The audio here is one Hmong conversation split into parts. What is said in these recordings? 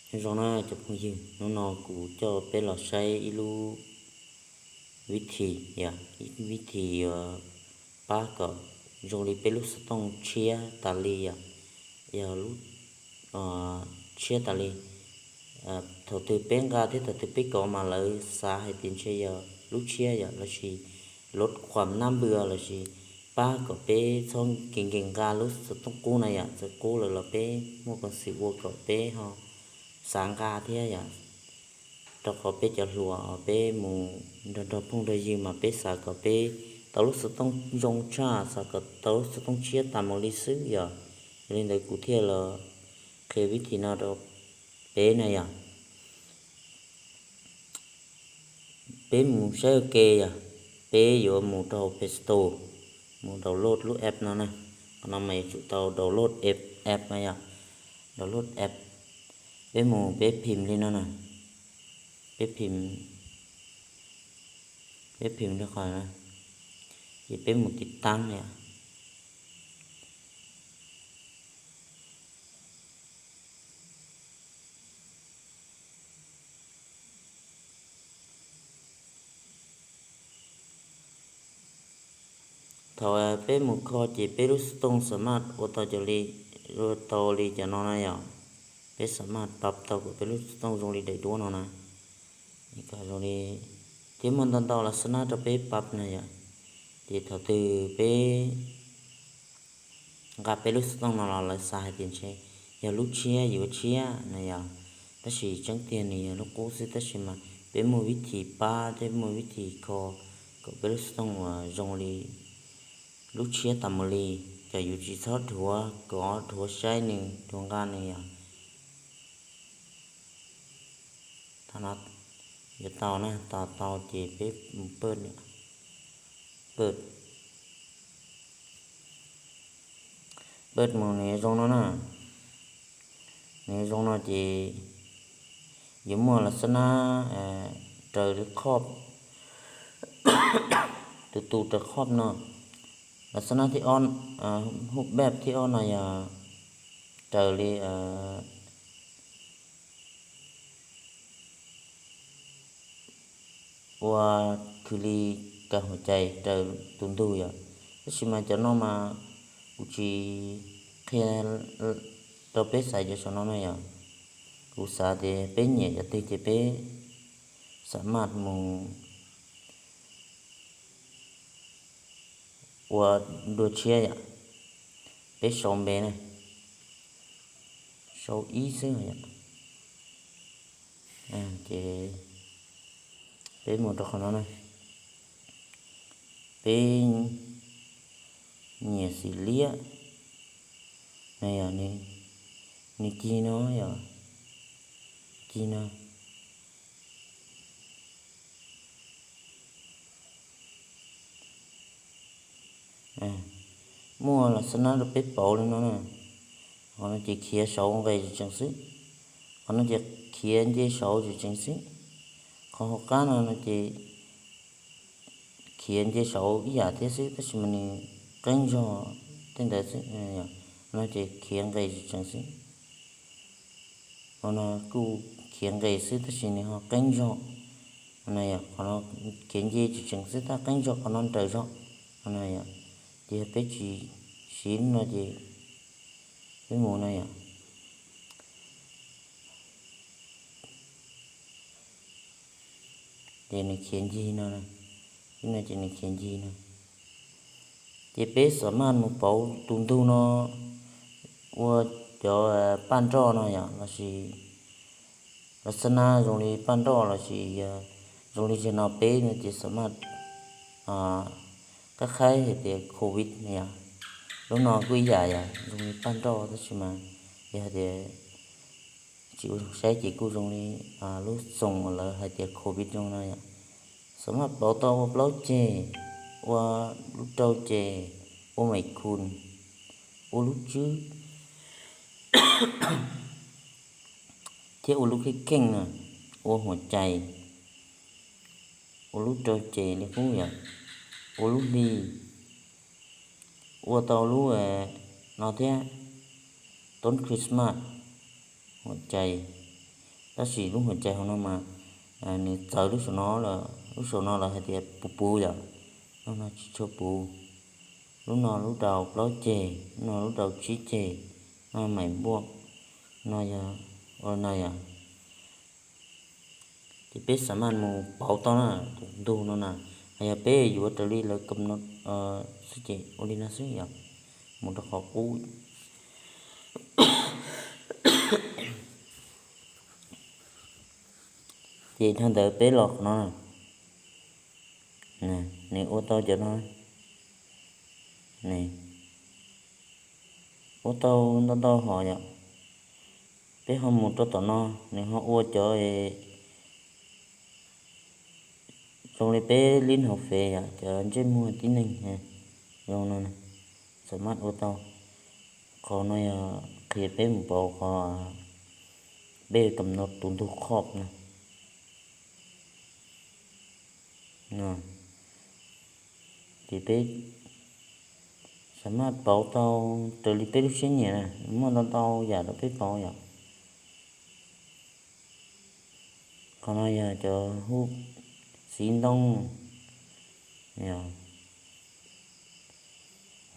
Zoo na cov phooj ywg, hnub no kuv coj peb los saib ib lub vib thim yom, ib vib thim yuav pab kom zoo li peb lub xov tooj tshiab tas li yom, yog lub tshiab tas li. Thaum twg peb nqa thiab thaum twg peb kov mas lawv xav hais tias ntshe yog lub tshiab yom, lossis lub khuam nab npws lossis pab kom peb txhob nkees nkees nqa lub xov tooj qub na yom, txawm qub lawm los peb muaj peev xwm ua kom peb ho xav nqa thiab yom. Rau qhov peb cov hluas peb mus nrog nrog phooj nrog ywg mas peb xav kom peb tau lub xov tooj zoo tshaj, xav kom tau lub xov tooj tshiab tas mus li xwb yom. Yog li ntawd kuv thiaj los qhia vib thim no rau peb na yom. Peb mus saib ua ke yom, peb yuav mus rau Play Store, mus download lub app no na. Qhov no mas yuav tsum tau download app, app no yom, download app. Peb mus peb phim li no na, peb phim, peb phim li qhov no, ces peb mus tiv taab yom. Thaum peb mus kho ces peb lub xov tooj xa maj ua tau cov li, ua tau li cov no na yom. Peb xa maj pab tau kom peb lub xov tooj zoo li daim duab no na. Kom zoo li, thiab muaj ntau ntau los xa nab rau peb pab na yom. Ces thaum twg peb nqa peb lub xov tooj no los lawv xav hais tias ntshe yog lub tshiab yuav tshiab na yom, tab sis tseeb tiag nws yog lub qub xwb, tab sis mas peb muaj vib thim pab thiab muaj vib thim kho kom peb lub xov tooj uas zoo li lub tshiab tas mus li, kom yus tsis txhob dhuav kov dhuav saib nws dhuav nqa nws yom. Thaum no yuav tau na, tos tau ces peb mus pawj, pawj, pawj mus nws zoo no na. Nws zoo no ces yuav muaj los xab nab raws li khob, tus tus raws khob no. Los xab nab thib ob, hub peb thib ob no yog raws li ua khwv li ka huam cai raws tus ntug yom. Tab sis mas cov no mas kuv tsis qhia rau peb xaiv cov saum no na yom. Kuv xav tias peb nyiam cov twg ces peb xa maj mus ua dua tshiab yom. Peb sau npe na, sau ib xwb yom. Ces peb mus rau qhov no na, peb nyiam xim liab na yom, nws cig no yom, cig no. Muaj los xab nab rau peb pauv li no na. Qhov no ces khiav saud nqes tseem xwb, qhov no ces khiav nce saud tseem xwb. Qhov hauv qab no no ces khiav nce saud ib yam thiab xwb, tab sis mas nws qeeb zog tej ntawd xwb. No ces khiav nqes tseem xwb. Qhov no kuj khiav nqes xwb tab sis nws ho qeeb zog. Qhov no khiav nce tseem xwb tab qeeb zog qhov no nrawm zog. Ces yog peb tsis siv lub no ces peb mus no yom. Ces nws khiav ncig no, lub no ces nws khiav ncig no. Ces peb xa maj mus pauv tus ntug no ua cov paj nroj no yom, lossis los xab nab zoo li paj nroj lossis zoo li zaum no peb no ces xa maj qab qhaib hais tias covid no yom. Lub no kuj ib yam yom, zoo li paj nroj tab sis mas yog hais tias tsis ua zoo saib ces kuj zoo li lub xoos uas lawv hais tias covid zoo no yom. Xa maj pauv tau ua plaub ceg, ua lub rau ceg, ua meem khun, ua lub tswb, thiab ua lub kheej kheej na, ua huam cai, ua lub rau ceg li qub yom, ua lub hli, ua tau lub no thiab, toob Christmas, huam cai, Tab sis lub hauv cai hauv no mas nws txawv lub saum no lawm, lub saum no lawv hais tias puv puv yom, lub no tsis tshua puv, lub no lub rau plaub ceg, lub no lub rau tsib ceg, no maim npuaj, no yog ua no yom. Ces peb xam maj mus pauv tau na, tus ntug no na, yog peb yuav raws li lawv kam no xwb ces ua li no xwb yom, mus rau qhov qub. Ces dhau ntawd peb los qhov no, nws ua tau cov no, nws ua tau ntau ntau hom yom. Peb ho mus rau tom no, nws ho ua cov zoo li peb lib hauv Fev yom, cov ntsej muag tib neeg zoo no, xam maj ua tau. Qhov no yog qhia peb mus pauv qhov peb kam no tus ntug khob no. Ces peb xam maj pauv tau raws li peb lub siab nyiam na, muaj ntau ntau yam rau peb pauv yom. Qhov no yog cov hub xiv ntoo,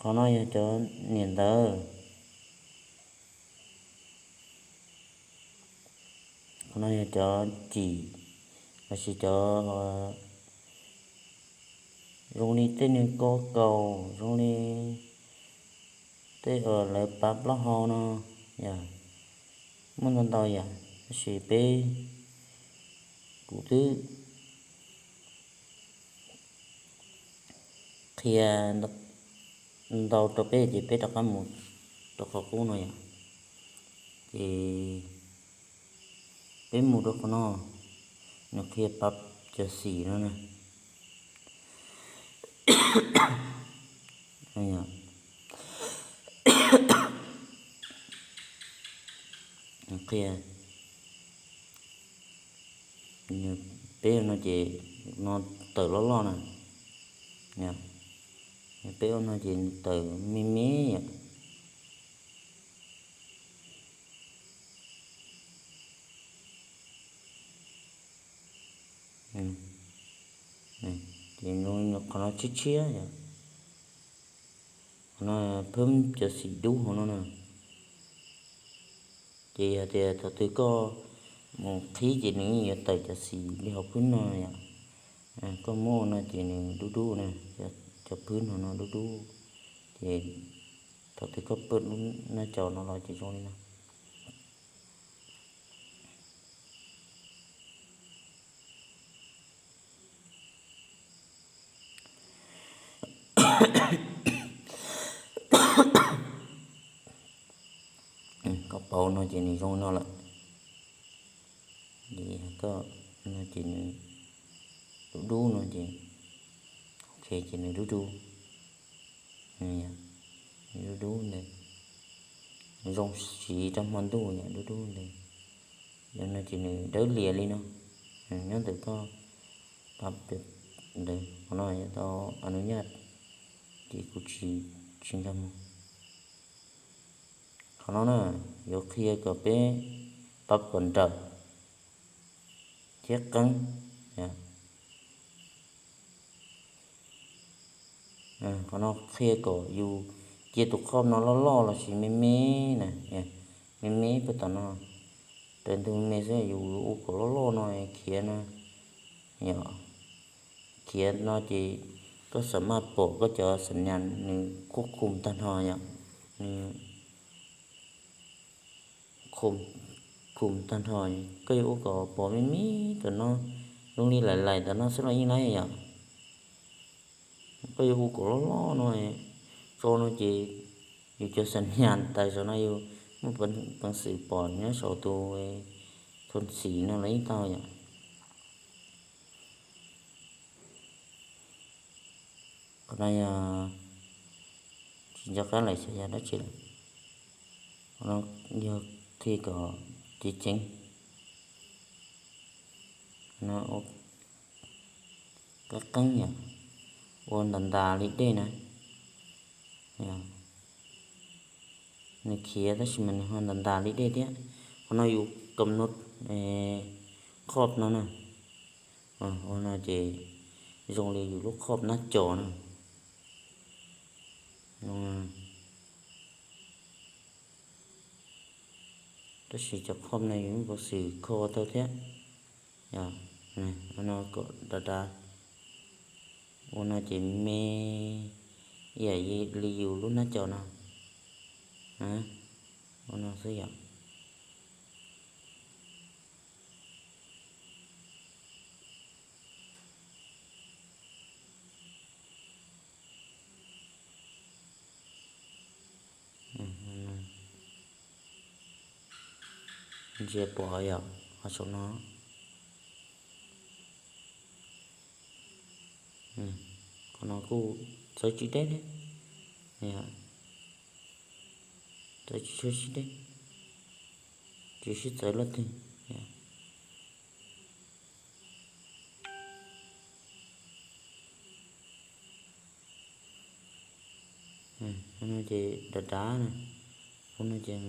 qhov no yog cov niam ntawv, qhov no yog cov cim, lossis cov zoo li tej niag ko kaus, zoo li tej uas lawv pav plaub hau no, yog muaj ntau ntau yam, tab sis peb, kuv twb qhia ntau rau peb ces peb rov qab mus rau qhov qub no yom. Ces peb mus rau qhov no, nws qhia pav cov xim no na. Qhia, peb ua no ces no tawm loj loj na, peb ua no ces tawm me me yom. Ces qhov no tshiab tshiab yom, qhov no phwb cov xim dub hauv no na. Ces yog tias thaum twg koj mus qhib ces nws yeej yuav tawm cov xim li hauv phwb no yom. Koj muab ua no ces nws dub dub na, cov phwb no no dub dub, ces thaum twg koj pawj lub nab cau no los ces zoo li no. Koj pauv no ces nws zoo no lawm. Koj no ces nws dub dub no ces, ok, ces nws dub dub, dub dub ntawd, zoo siv rau hmo ntuj yom, dub dub ntawd. Yog no ces nws dawb lias li no, nyob ntawm koj pab ntawd, qhov no yog tau a nus nyaj, ces kuv tsis, tsis nkag mus. Qhov no na, yuav qhia kom peb pab kom nrawm thiab qeeb. Qhov no qhia kom yus cia tus khob no loj loj lossis me me na, me me puag tom no, raws ntug me me xwb, yus ua kom loj loj no khiav no, yom, khiav no ces koj xam maj pom koj cov xam nyas nws khuj khum tag nrho yom, nws khum tag nrho, koj yuav ua kom pom me me tom no, zoo li laim laim tom no xwb los yeej laib yom. Koj yuav ua kom loj loj no, tso no ces yus cov xam nyas tawm saum no yus muaj peev xwm pom nyob saum tus thon xim no los yeej tau yom. Qhov no yog tsis nco qab lawm xyov yog dab tsi lawm. Qhov no yog qhia kom ceev ceev, no qeeb qeeb yom, ua ntas ntas li dej na. Nws khiav tab sis mas nws ho ntas ntas li dej thiab. Qhov no yus Kom no, khob no na, ua no ces zoo li yus lub khob nab cos na. Tab sis cov khob no yus muaj peev xwm kho tau thiab. Ua no kom dav dav, ua no ces me ib yam li yus lub nab cos no. Ua no xwb yom. Ntsia pom yom, qhov saum no, qhov no kuj txawv tsis deb thiab, txawv tsis tshua sib deb, tsis sib txawv luaj twg. Ua no ces dav dav na, ua no ces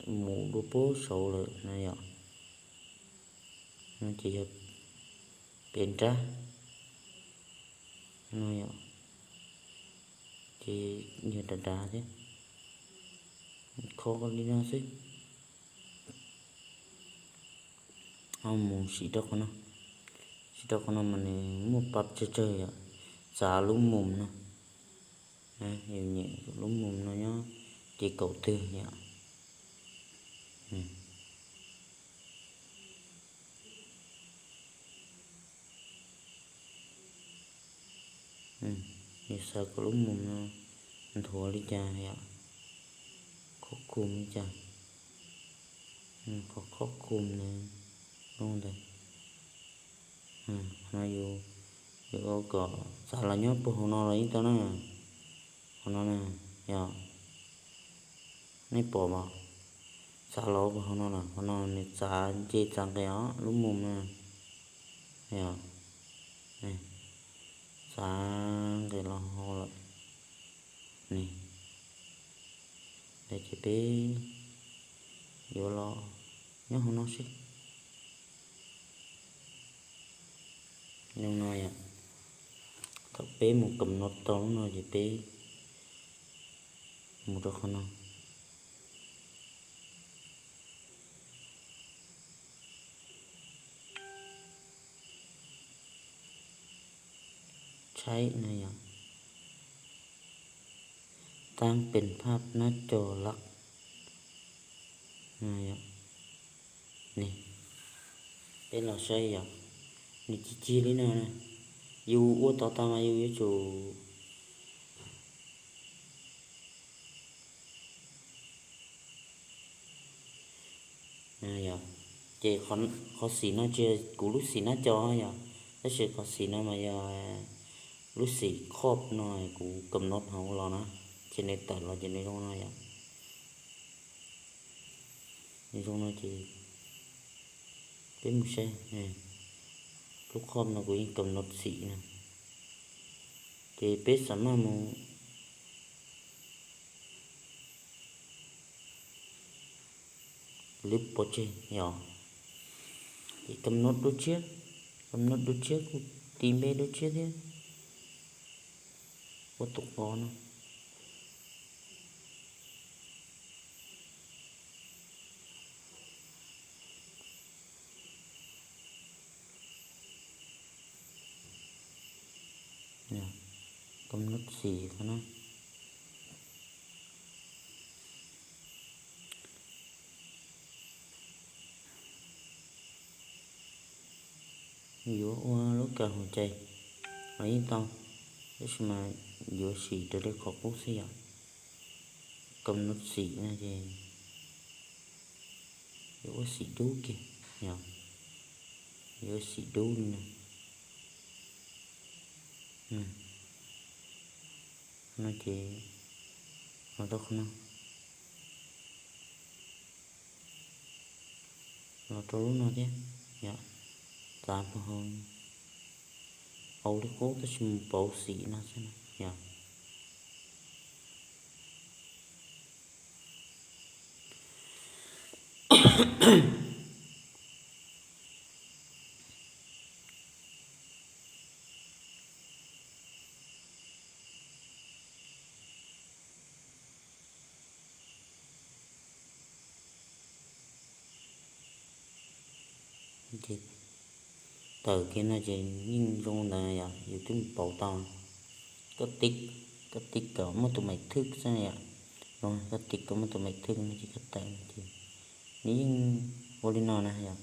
mus dua puag saud lawm na yom. No ces yog pem nrab no yom, ces yog dav dav thiab, kho li no xwb. Ho mus sim rau qhov no, sim rau qhov no mas nws muaj pab tsawg tsawg yom, txav lub mus no, yus nyem lub mus no nyob ces kaum twg yom. Yus xav kom lub mus no nthuav li cas yom, khob khum li cas, qhov khob khum na, lub ntawd. No yus, yus kom txav los nyob puag hauv no los yeej tau na. Qhov no na, yog nej pom mas, txav los puag hauv no lawm, qhov no nws txav nce txav nqes os, lub mus na, yog txav nqes los hauv lawm ne. Ces peb yuav los nyob hauv no seb. Zoo no yom, thaum peb mus kom no tau lub no ces peb mus rau qhov no. Tshaib no yom, tab pes phaj nab cos lawm. Peb los saib yom, nws cig cig li no na, yus ua tau tas mas yus yuav tsum Ces qhov xim no tsis yog kuv lub xim nab cos yom, tab sis qhov xim no mas yog lub xim khob no kuv kom no hauv los na, ces nws tawm los ces nws zoo no yom. Nws zoo no ces peb mus saib, lub khob no kuv yeej kom no xim na, ces peb xam maj mus lwb pov tseg yom. Ces kom no dua tshiab, kom no dua tshiab kuj ti npe dua tshiab thiab, ua tus qos no. Kom no xim qhov no. Yuav ua lub kas hauv cai los yeej tau, tab sis mas yuav xim raws li qhov qub xwb yom. Kom no xim no ces yuav ua xim dub kiag, yuav ua xim dub li no. No ces los rau qhov no, los rau lub no thiab, yog txav puag hauv, hauv li qub tab sis mus pauv xim no xwb na, yog. Ces tawm kiag no ces yeej zoo ntawd yom, yus twb mus pauv tau. Koj tiv, koj tiv kom muaj tus maiv thwj xwb yom, zoo koj tiv kom muaj tus maiv thwj no ces koj tawm no ces nws yeej ua li no na yom.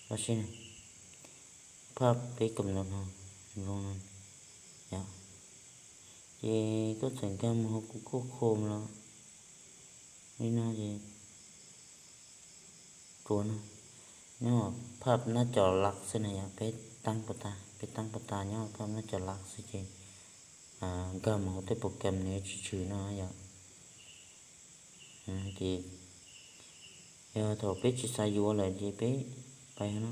Los sis phaj peb kom no no zoo no yom, ces koj txawm nkag mus hauv kuv kuj khom los li no ces rua no, nyob phaj nab cov laj xwb na yom, peb taab puas tas, peb taab puas tas nyob phaj nab cov laj xwb ces nkag mus hauv tej program nws tsis tshwm no yom. Ces yog thaum peb tsis xav yuav lawm ces peb pais no.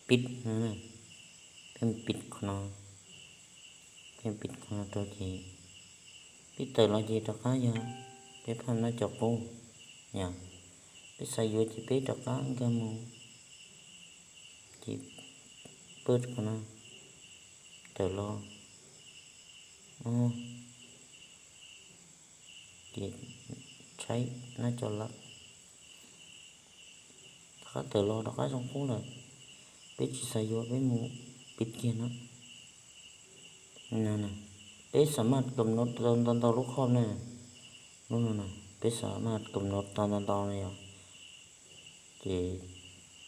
Pib, peb pib qhov no, peb pib qhov no rau ces peb tawm los ces rov qab yog peb phaj nab cov qub yom. Peb xav yuav ces peb rov qab nkag mus ces pab qhov no tawm los ces tshaib nab cov laj. Rov qab tawm los rov qab zoo qub lawm, peb tsis xav yuav peb mus pib kiag no. Peb xav maj kom no tau ntau ntau lub qhov na, lub no na, peb xav maj kom no tau ntau ntau na yom. Ces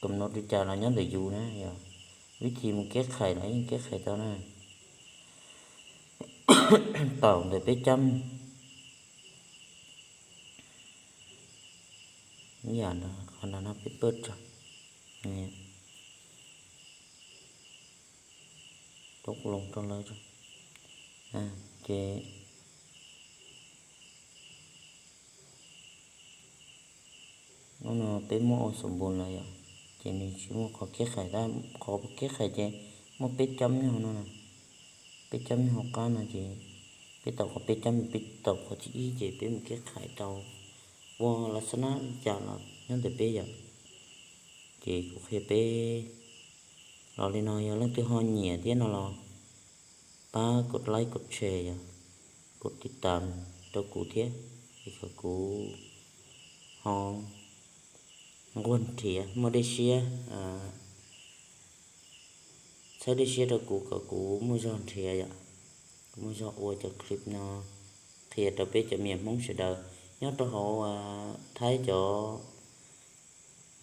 kom no li cas los nyob ntawm yus na yom, vib thib mus keb khais los yeej keb khais tau na. Tawm ntawm peb cab mus ib yam no, qhov no no peb pab tso, rau loo rau lawv, ces hnub no peb muab ua xom npus lawm yom, ces nws tsis muaj qhov keb khais, qhov keb khais ces muaj peb cab nyob hauv no, peb cab nyob hauv qab no ces peb tau qhov peb cab, peb tau qhov thib ib ces peb mus keb khais tau ua las xab nab li cas los nyob ntawm peb yom. Ces kuv qhia peb los li no, yog leej twg ho nyiam thiab no los pab kov like kov share yom, kov tiv tam rau kuv thiab, es kom kuv ho nquag nrhiav muaj dej siab, txhawb dej siab rau kuv kom kuv muaj zog nrhiav yom, kuv muaj zog ua cov clip no qhia rau peb cov me nyuam Hmoob sawv daws nyob rau hauv Thaib cov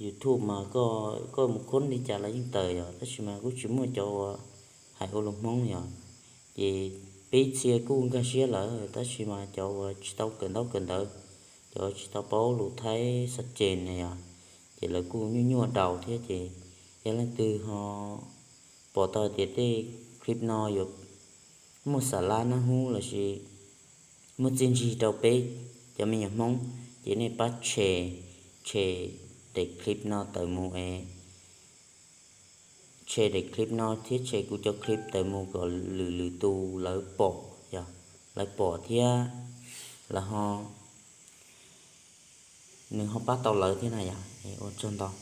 YouTube mas koj mus khoob li cas los yeej tawm yom, tab sis mas kuj tsis muaj cov uas hais ua lus Hmoob yom. Ces peb txhia kuj nkag siab lawm tab sis mas cov uas tsis tau kawm ntaub kawm ntawv, cov tsis tau paub lus Thaib xab ces na yom, ces lawv kuj nyuaj nyuaj daus thiab. Ces yog leej twg ho pom tau tias tej clip no yuav muaj xam lab nab hub lossis muaj txiaj ntsig rau peb cov me nyuam Hmoob, ces nej pab share, share daim clip no tawm mus es, share daim clip no thiab share kuv cov clip tawm mus kom lwm lwm tus lawv pom, yog lawv pom thiab lawv ho, nws ho pab tau lawv thiab na yom. Ua tsaug ntau.